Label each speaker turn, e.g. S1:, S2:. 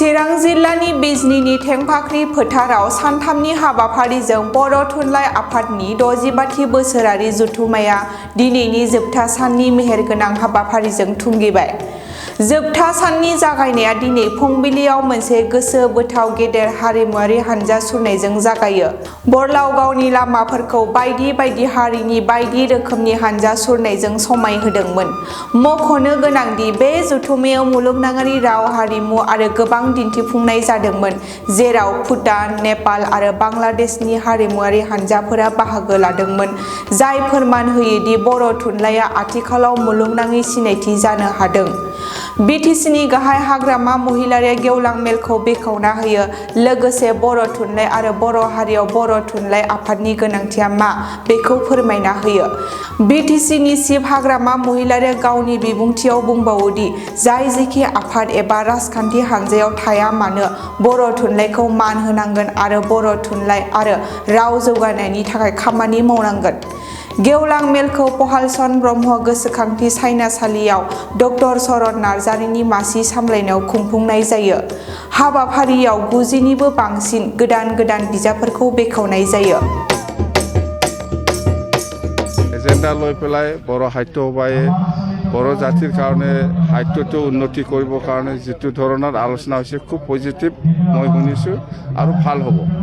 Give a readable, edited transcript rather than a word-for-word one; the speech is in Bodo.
S1: चिरां जिल्लानि बिजनीनि थेंफाख्रि फोथाराव सानथामनि हाबाफारिजों बर' थुनलाइ आफादनि 65थि बोसोरारि जथुम्माया दिनैनि जोबथा साननि मेहेरगोनां हाबाफारिजों थुंगेबाय। जोबथा साननि जागायनाया दिनै फुंबिलियाव मोनसे गोसो बोथाव गेदेर हारिमुआरि हानजा सुरनायजों जागायो। बरलावगावनि लामाफोरखौ बायदि बायदि हारिनि बायदि रोखोमनि हानजा सुरनायजों समायहोदोंमोन। मख'नो गोनांदि बे जथुम्मायाव मुलुगनाङारि राव हारिमु आरो गोबां दिन्थिफुंनाय जादोंमोन, जेराव भुटान, नेपाल आरो बांलादेशनि हारिमुआरि हानजाफोरा बाहागो लादोंमोन, जाय फोरमान होयोदि बर' थुनलाइया आथिखालाव मुलुगनाङै सिनायथि जानो हादों। बिटिसिनि गाहाय हाग्रामा महिलारिया गेवलां मेलखौ बेखेवना होयो, लोगोसे बर' थुनलाइ आरो बर' हारियाव बर' थुनलाइ आफादनि गोनांथिया मा बेखौ फोरमायना होयो। बिटिसिनि चिफ हाग्रामा महिलारिया गावनि बिबुंथियाव बुंबावोदि जाय जेखि आफाद एबा राजखान्थि हानजायाव थाया मानो बर' थुनलाइखौ मान होनांगोन आरो बर' थुनलाइ आरो राव जौगानायनि थाखाय खामानि मावनांगोन। गेवलां मेलखौ पहालचरण ब्रह्म गोसोखांथि सायनासालियाव ड शरत नार्जारिनि मासि सामलायनायाव खुंफुंनाय जायो। हाबाफारियाव 90निबो बांसिन गोदान गोदान बिजाबफोरखौ बेखेवनाय जायो।
S2: एजेन्डा লৈ পেলাই বড় সাহিত্য সভাই বড় জাতিৰ কাৰণে সাহিত্যটো উন্নতি কৰিবৰ কাৰণে যিটো ধৰণৰ আলোচনা হৈছে খুব পজিটিভ মই শুনিছোঁ আৰু ভাল হ'ব।